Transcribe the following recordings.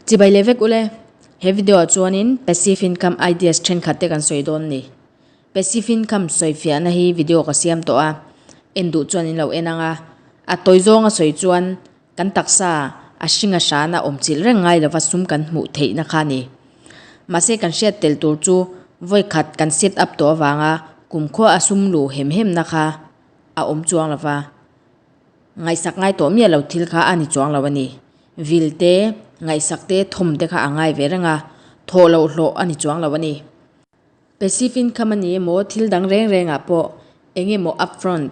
Chibai leh vek ule, he video ah chuanin passive income ideas thenkhat te kan sawi dawn ni. Passive income sawi fiahna hi video ka siam tawh a, en duh chuan in lo en ang a, a tawi zawnga sawi chuan kan taksa a hringa hrana awm chilh reng ngai lova sum kan hmuh theihna kha a ni. Mahse kan hriat tel tur chu vawi khat kan set up tawh avanga kumkhua a sum luh hem hemna kha a awm chuang lova, ngaihsak ngai tawh miah lo thil kha a ni chuang lo a ni. Vil te, ngaihsak te, thawm te kha a ngai ve reng a, thawh loh hlawh a ni chuang lo a ni. Passive income a ni emaw thil dang reng rengah pawh eng emaw upfront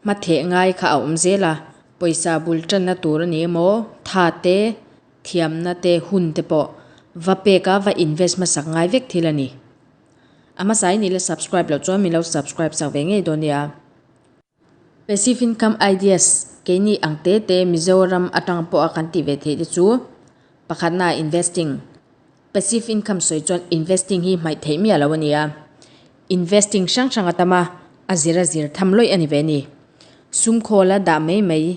hma theh ngai kha a awm zel a, pawisa bul tanna tur a ni emaw tha te, thiamna te, hun te pawh va pek a va invest hmasak ngai vek thil a ni. A hmasa in i la subscribe loh chuan min lo subscribe sak ve ngei dawn nia. Passive income ideas keini ang te te Mizoram atang pawha kan tih ve theih te chu pakhatna investing. Passive income sawi chuan investing hi hmaih theih miah lo a ni a. Investing hrang hrang a tam a, a zir a zir tham lawih a ni ve a ni. Sum khawla dah mai mai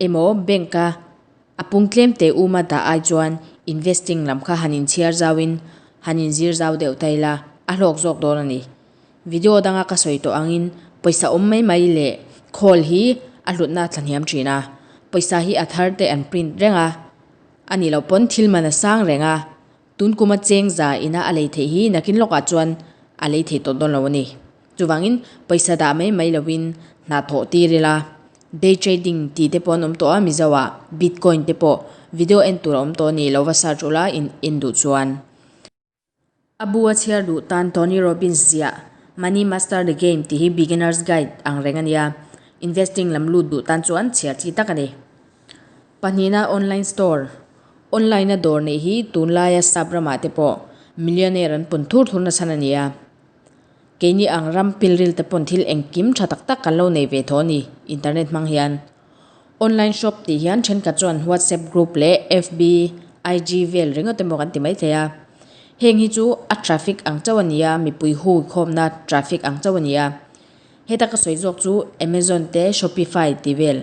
emaw bank a a pung tlem te uma dah ai chuan investing lam kha han inchhiar zauin han inzir zau deuh ta ila a hlawk zawk dawn a ni. Video danga ka sawi tawh angin pawisa awm mai mai leh khawl hi a hlutna a thlahniam thin a, pawisa hi a thar te an print reng a, a nih loh pawn thil man a sang reng a, tun kuma cheng za ina a lei theih hi nakin lawkah chuan a lei thei tawh dawn lo a ni. Chuvangin pawisa dah mai mai lovin hna thawh tir ila, day trading tih te pawh an awm tawh a Mizo ah bitcoin te pawh video en tur a awm tawh a ni lo va search ula in en duh chuan. A bu a chhiar duh tan Tony Robbins ziah Money Master the Game tih hi beginner's guide ang reng a nia. Investing lam lut duh tan chuan chhiar chi tak a ni. Pahnihna online store. Online a dawr neih hi tunlaia sap ramah te pawh millionaire an pun thur thur nachhan a ni a. Keini ang ram pilril te pawn thil engkim tha tak tak kan lo nei ve tho a ni internet hmang hian. Online shop tih hian thenkhat chuan WhatsApp group leh FB, IG vel ringawt emaw kan ti maithei a. Heng hi chu a traffic ang chauh a ni a, mipui hu khawmna traffic ang chauh a ni a. Heta ka sawi zawk chu Amazon te Shopify tih vel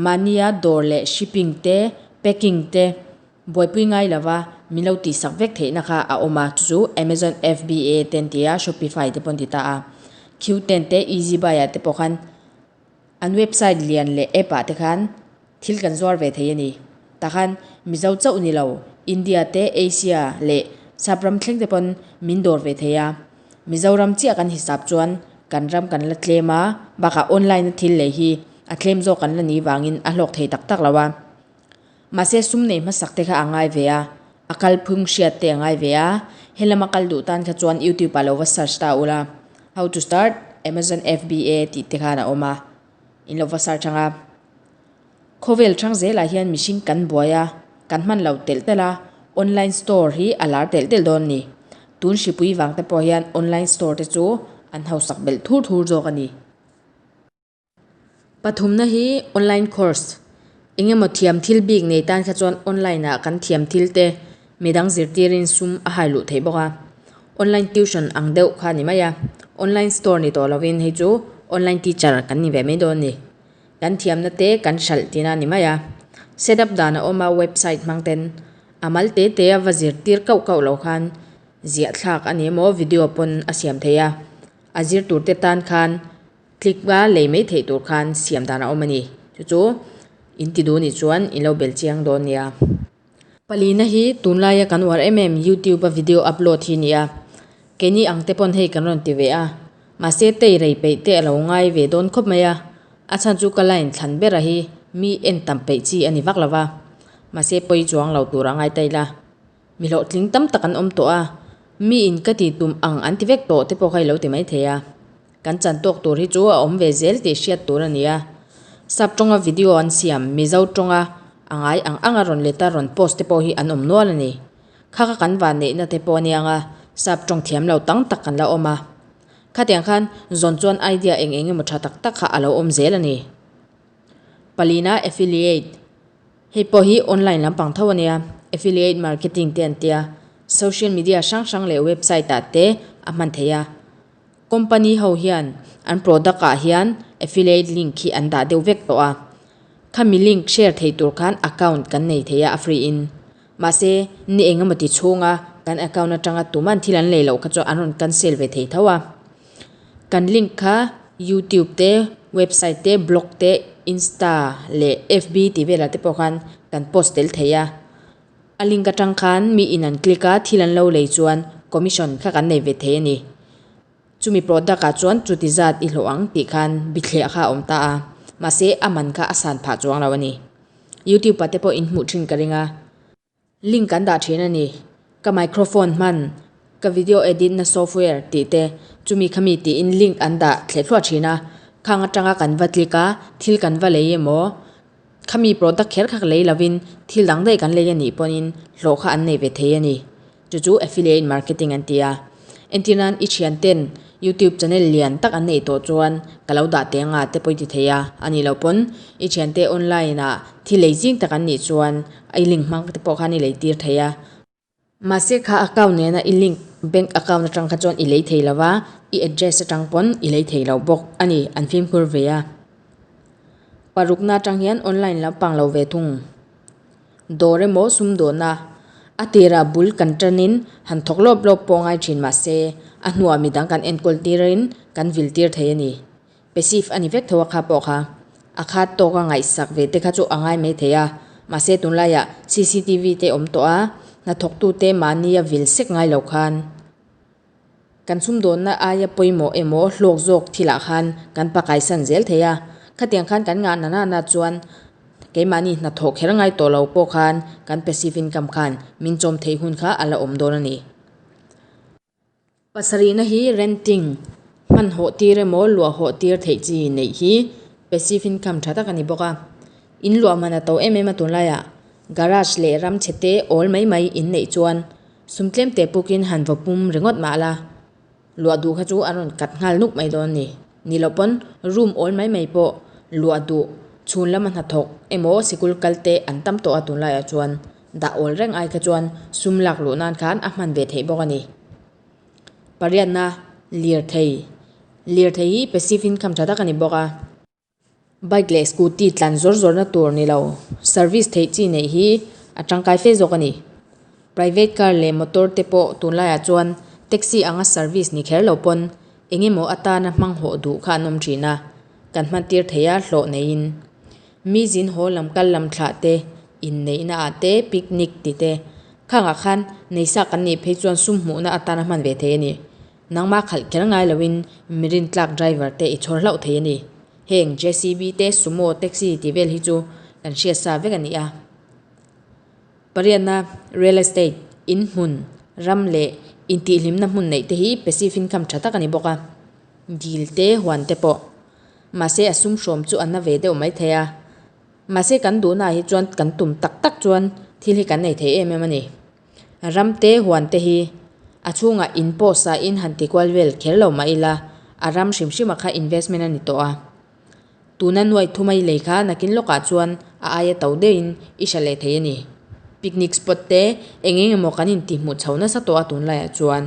mahnia dawr leh shipping te packing te buaipui ngai lova min lo tihsak vek theihna kha a awm a, chu chu Amazon FBA te an ti a, Shopify te pawh an ti ta a. Qten te Easybuy ah te pawh khan An website lian leh app ah te khan thil kan zuar ve thei a ni. Tah khan Mizo chauh ni lo, India te, Asia leh Sap ram thleng te pawn min dawr ve thei a. Mizoram chiah kan hisap chuan kan ram kan la tlem a, bakah online a thil lei hi a tlem zawk kan la nih vangin a hlawk thei tak tak lo a. Mahse sum nei hmasak te kha a ngai ve a, a kalphung hriat te a ngai ve a, helama kal duh tan kha chuan YouTube ah lo va search ta ula, How to start Amazon FBA tih te khan a awm a, in lo va search ang a. Khawvel thang zelah hian mihring kan buai a, kan hman lo telh telh a, online store hi a lar telh telh dawn a ni. Tun hripui vang te pawh hian online store te chu an hausak belh thur thur zawk a ni. Pathumna hi online course eng emaw thiam thil bik nei tan kha chuan online ah kan thiam thil te midang zirtirin sum a hai luh theih bawk a, online tuition ang deuh kha a ni mai a, online store ni tawh lovin hei chu online teacher kan ni ve mai dawn a ni, kan thiamna te kan hralh tihna a ni mai a, set up dan a awm a website hmang ten a mal te te a va zirtir kauh kauh loh khan ziah thlak a ni emaw video pawn a siam theih a, a zir tur te tan khan. Click a lei mai theih tur khan siam dan a awm a ni. Chu chu in ti duh nih chuan in lo bel chiang dawn nia. Palina hi tunlaia kan uar em em YouTube a video upload hi nia. Keini ang te pawn hei kan rawn ti ve a. Mahse tei rei peih te a lo ngai ve dawn khawp mai a. A chhan chu ka line thlan bera hi mi en tam peih chi a ni vak lo va. Mahse pawi chuang lo tur a ngai ta ila. Mi hlawhtling tam tak an awm tawh a. Mi in ka ti tum ang an ti vek tawh te pawh kha i lo ti mai thei a. Kan chan tawk tur hi chu a awm ve zel tih hriat tur a ni a. Sap tawnga video an siam, Mizo tawnga a ngai ang anga rawn let a rawn post te pawh hi an awm nual a ni. Kha kha kan van neihna te pawh a nia nga, sap tawng thiam lo tang tak kan la awm a. Khatiang khan zawn chuan idea eng eng emaw tha tak tak kha a lo awm zel a ni. Palina affiliate, Hei pawh hi online lampang tho a nia, affiliate marketing te an tia, social media hrang hrang leh website ah te a hman theih a. Company ho hian an product ah hian affiliate link hi an dah deuh vek tawh a, khami link share thei tur khan account kan nei thei a a free in. Mahse, ni eng emaw ti chhunga kan account atanga tuman thil an lei loh kha chu an rawn cancel ve thei tho a. Kan link kha YouTube te, website te, blog te, Insta leh FB tih velah te pawh khan kan post tel thei a. A link atang khan mi in an click a, thil an lo lei chuan commission kha kan nei ve thei a ni. Chumi product ah chuan chuti zat i hlawh ang tih khan bithliah kha a awm ta a, mahse a man kha a san phah chuang lo a ni. YouTube ah te pawh in hmuh thin ka ring a. Link kan dah thin a ni. Ka microphone hman, ka video edit na software tih te chumi khami tiin link an dah thleh thluah thin a. Khang atanga kan va click a, thil kan va lei emaw, khami product kher kha lei lovin thil dang daih kan lei a nih pawhin hlawh kha an nei ve thei a ni. Chu chu affiliate marketing an ti a. Entir nan i thianten YouTube channel lian tak an neih tawh chuan ka lo dah teh anga te pawh i ti thei a. A nih loh pawn i thiante online ah thil lei zing tak an nih chuan i link hmang te pawh khan i lei tir thei a. Mahse kha account nena i link bank account atang kha chuan i lei thei lo va, i address atang pawn i lei thei lo bawk a ni, an fimkhur ve a. Parukna atang hian online lampang lo ve thung. Dawr emaw sumdawna a tirah bul kan tanin han thawk lawp lawp pawh ngai thin mah se a hnuah midang kan enkawl tirin kan vil tir thei a ni. Passive a ni vek tho a kha pawh kha. A khat tawka ngaihsak ve te kha chu a ngai mai thei a, mahse tunlaiah cctv te awm tawh a, hnathawktute mahnia vil sek ngai lo khan. Kan sumdawnna aia pawimawh emaw hlawk zawk thilah khan kan pakaisan zel thei a, khatiang khan kan ngah nana na chuan keimahni hnathawh kher ngai tawh lo pawh khan kan passive income khan min chawm theih hun kha a la awm dawn a ni. Pasarihna hi renting, hmanhawh tir emaw luahhawh tir theih chi neih hi passive income tha tak a ni bawk a. In luah man a to em em a tunlaiah garage leh ram chhe te awl mai mai in neih chuan Sum tlem te pukin han va pum ringawt mah la, luah duh kha chu a rawn kat nghal nuk mai dawn ni. Ni loh pawn room awl mai mai pawh luah duh chhun lama hnathawk emaw sikul kal te an tam tawh a tunlaiah chuan dah awl reng ai kha chuan sum lak luh nan khan a hman ve theih bawk a ni. Pariatna, Lirthei. Lirthei hi passive income tha tak a ni bawk a. Bike leh scooty tlan zawr zawrna tur ni lo, service theih chi neih hi a tangkai fe zawk a ni. Private car leh motor te pawh tunlaiah chuan taxi anga service ni kher lo pawn eng emaw atana hmang hawh duh kha an awm thin a, kan hman tir thei a hlawh neiin. Mi zin haw lam kal lam thlah te, inneihna ah te, picnic ti te, khangah khan neisa kan nih phei chuan sum hmuhna atana hman ve thei a ni. Nangmah khalh kher ngai loin mi rintlak driver te i chhawr hlauh thei a ni. Heng JCB te, Sumo, Taxi tih vel hi chu kan hriat sa vek a ni a. Pariatna, Real Estate, in hmun, ram leh intihhlimna hmun neih te hi passive income tha tak a ni bawk a. Dil te, huan te pawh. Mahse a sum hrawm chu a na ve deuh mai thei a. Mahse kan duhnaah hi chuan kan tum tak tak chuan thil hi kan nei thei em em a ni. Ram te huan te hi a chhungah in pawh sa in han ti kual vel kher lo mah ila a ram hrim hrim a kha investment a ni tawh a. Tuna nuai thuma i lei kha nakin lawkah chuan a aia to deuhin i hra leh thei a ni. Picnic spot te eng eng emaw kan inti hmuh chho nasa tawh a tunlaiah chuan.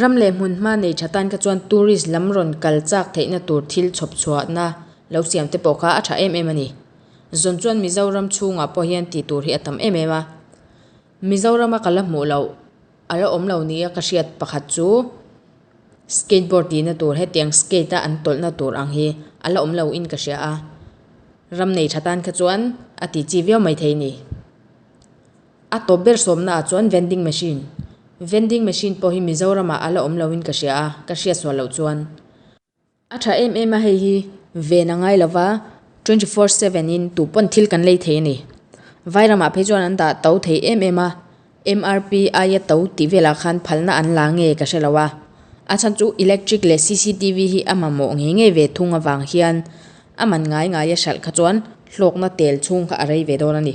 Ram leh hmun hma nei tha tan kha chuan tourist lam rawn kal chak theihna tur thil chhawp chhuahna lo siam te pawh kha a tha em em a ni. Zawn chuan Mizoram chhungah pawh hian tih tur hi a tam em em a. Mizorama ka la hmuh loh a la awm lo nia ka hriat pakhat chu skateboard tihna tur hetiang skate a an tawlhna tur ang hi a la awm lo in ka hria a. Ram nei tha tan kha chuan a tih chi viau maithei a ni. A tawp ber sawmna ah chuan vending machine. Vending machine pawh hi Mizoram ah a la awm lo in ka hria a, ka hriat sual loh chuan. A tha em em a hei hi ven a ngai lo va, 24/7 in tu pawn thil kan lei thei a ni. Vairam ah phei chuan an dah to thei em em a, MRP aia to tih velah khan phalna an la nge ka hre lo a. A chhan chu electric leh cctv hi a mamawh ngei ngei ve thung avang hian a man ngai ngai a hralh kha chuan hlawkna tel chhung kha a rei ve dawn a ni.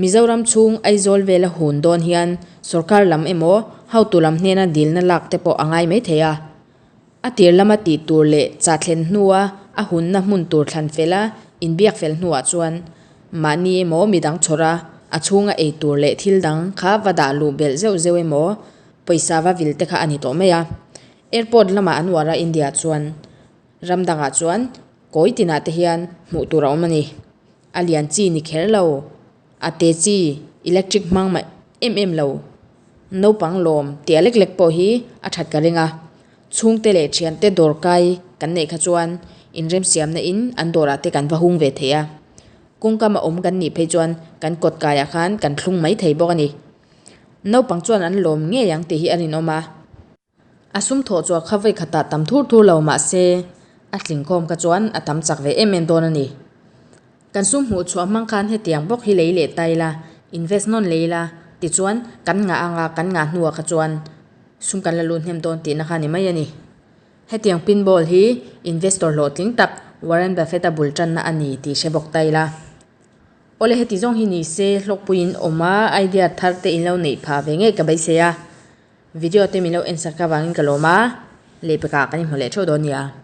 Mizoram chhung Aizawl vela hun dawn hian sorkar lam emaw hotu lam hnena dilna lak te pawh a ngai mai thei a. A tir lama tih tur leh chah thlen hnua a hunna hmun tur thlan fela inbiak fel hnuah chuan mahni emaw midang chhawr a, a chhunga ei tur leh thil dang kha va dah luh belh zeuh zeuh emaw pawisa va vil te kha a ni tawh mai a. Airport lamah an uar a India chuan ram dangah chuan kawi tinah te hian hmuh tur a awm a ni. A lian chi ni kher lo. A te chi electric hmang mah em em lo naupang lawm tia lek lek pawh hi a that ka ring a. Chhungte leh thiante dawr kai kan neih kha chuan inremsiamna in an dawrah te kan va hung ve thei a. Kawngkam a awm kan nih phei chuan kan kawt kaiah khan kan thlung mai thei bawk a ni. Naupang chuan an lawm ngei ang tih hi a rinawm a. A sum thawh chhuah kha vawi khatah tam thur thur lo mah se a tling khawm kha chuan a tam chak ve em em dawn a ni. Kan sum hmuh chhuah hmang khan hetiang bawk hi lei leh ta ila, invest nawn lei ila tichuan kan ngah anga kan ngah hnuah kha chuan sum kan la lut hnem dawn tihna kha a ni mai a ni. Hetiang pinball hi investor hlawhtling tak Warren Buffett-a bul tanna a ni tih hre bawk ta ila. Awle heti zawng hi ni se hlawkpuiin awm a, idea thar te in lo neih phah ve ngei ka beisei a. Video te min lo en sak avangin ka lawm a, lehpekah kan inhmu leh theuh dawn nia.